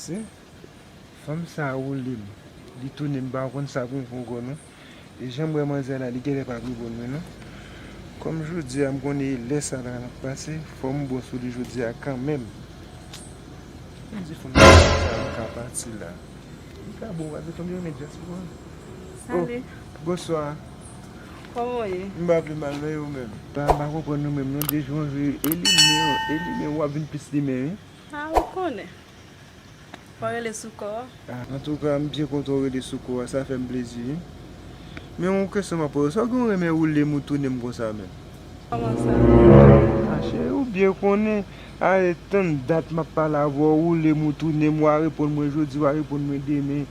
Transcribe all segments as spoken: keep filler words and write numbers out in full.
Se fanm sa a woule m. Li tounen m pa konn sa pou m fè ankò non. E jan m wè manzè la, li genlè p ap reponn mwen non. Kòm jodi a m konnen e lè sa la ap pase, fò m bon sou li jodi a kanmenm. M di fanm sa m ka pati la. M ka bon, gade fanm yo renmen dyaspora. Salut. Oh, bonswa. Kòman w ye? M pa pi mal non, e ou menm? Pa, m pa konprann nou menm non, de jou an jou, e limen, e limen w ap vin plis limen wi. A, ou konnen. Fò rele sou kò a. Ah, antouka, m byen kontan w rele sou kò a, sa fè m plezi wi. Men yon kesyon m ap poze w, sa w gen w renmen woule m ou tounen m konsa menm? Kòman sa? Ah, cheri, ou byen konnen, ale tann dat m ap pale avè w, woule m ou tounen m, w a reponn mwen jodi, w a reponn mwen demen.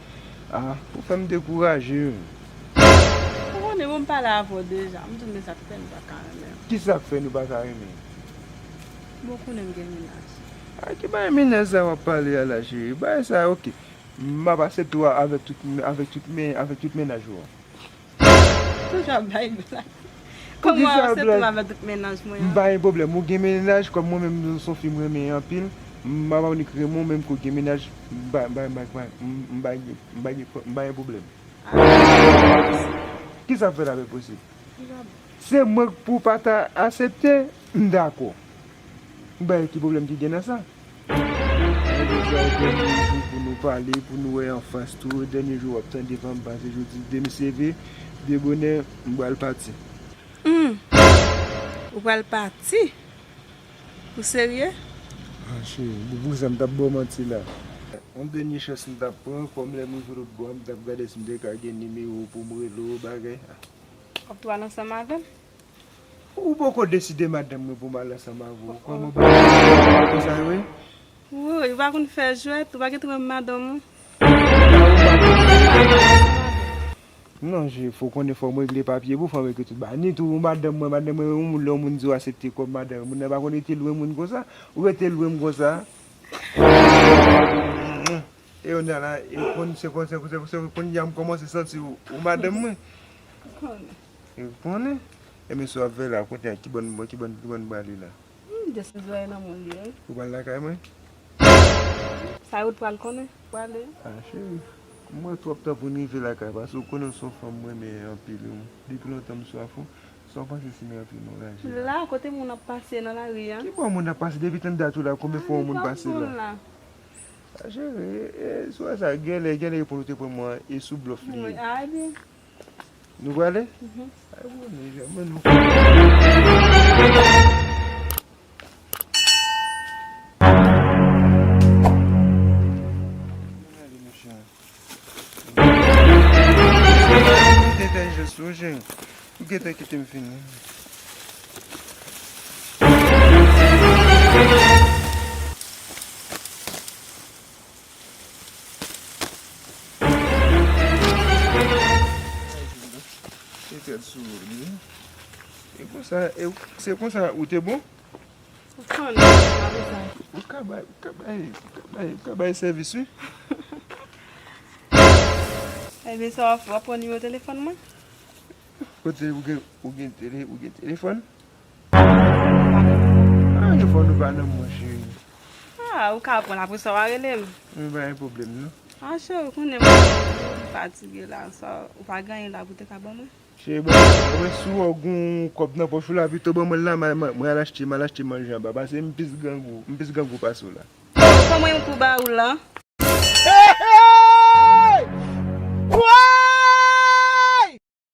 Ah, ou fè m dekouraje wi. Ou konnen bon m pale avè w deja, m di w men sa k fè nou pa ka renmen. Kisa k fè nou pa ka renmen? Bon, ou konnen m gen mennaj. A, ki bagay mennaj sa w ap pale a la, cheri? Bagay sa, oke. M ap aksepte w avèk tout, avèk tout men, avèk tout mennaj ou an. Toujou ap bay blag. Kòman w ap aksepte m avèk tout mennaj mwen an? M pa gen pwoblèm. Ou gen mennaj, kòm mwen menm, m se yon fi m renmen anpil. M ap annik renmen w, menm ke w gen mennaj, m pa, m pa, m pa, m pa, m pa gen, m pa gen, m pa gen pwoblèm. Kisa k fè l ap enposib? Se mwen k pou w pa ta aksepte, m dakò. M pa wè ki pwoblèm ki gen nan sa. Mwen bezwen dènye jou pou nou pale, pou nou wè anfas tou. Dènye jou w ap tande van m pase jodi, demen se ve, de bonè, m pral pati. Hmm. Ou pral pati? Ou serye? Ah, cheri, pou, pou sa m t ap ba w manti la. Yon dènye chans m t ap pran, kòm lè m rive lòt bò a, m t ap gade si m te ka gen nimewo w pou m rele w, bagay. W ap tou al ansanm avè m? Ou poko deside madanm mwen pou m al ansanm avè w. Kòman bagay sa yo ye? Woy, ou pa konn fè jwèt, ou pa gen tou menm madanm ou. Non, je, fò w konnen fò m regle papye pou fò m regle tout bagay. Ni tou, madanm mwen, madanm mwen, yon moun, lè yon moun di w aksepte kòm madanm, moun nan pa konn rete lwen moun konsa. Ou rete lwen m konsa. E yon nan la, e konn, se konn, se konn, se konn, se konn, kounye a m kòmanse santi w, ou madanm mwen. Ou konnen. E konnen. E men si w ap fè la, kounye a, ki bò n, ki bò n, ki bò n prale la? Hmm, just zòrèy nan moun li, wi. Ou pral lakay mwen? Sa yo t pral konnen, prale. Ah, cheri, m wè twòp tan pou n rive lakay, paske ou konnen w se yon fanm mwen renmen anpil, wi. Depi lontan m swaf ou. Sa w panse si m rantre nan raje la? La, kote moun ap pase nan lari a? Ki bò moun ap pase? Depi tann dat ou la, konbyen fwa yon moun pase la? Ah, cheri, e, e, sou sa, genlè, genlè reponn ou te pran mwen, e sou blòf li ye. Ah, ebyen. Nou prale? Mhm. Ay, bon, men, men nou. Mete tèt je sou je. Ou gentan kite m fini. Petèt sou li. E konsa, e se konsa ou te bon? Ou konnen, pa bezwen. Ou ka bay, ou ka bay, ou ka bay, ou ka bay sèvis, wi. Ebyen, sa w ap, w ap pran nimewo telefòn mwen? Kote ou gen, ou gen tele, ou gen telefòn? Ah, telefòn ou pa nan men w, cheri. Ah, ou ka pran l, apre sa w a rele m. Wi, pa gen pwoblèm, non. Ah, cheri, ou konnen mwen fatige la, sa, ou pa gen anyen la pou te ka ban mwen? Cheri, bon, mwen si w gon kòb nan pòch ou la, pito ban mwen l la, mwen, mwen, mwen al achte, mwen al achte manje anba, paske m plis grangou, m plis grangou pase w la. Oh, kòman yon pou ba ou la?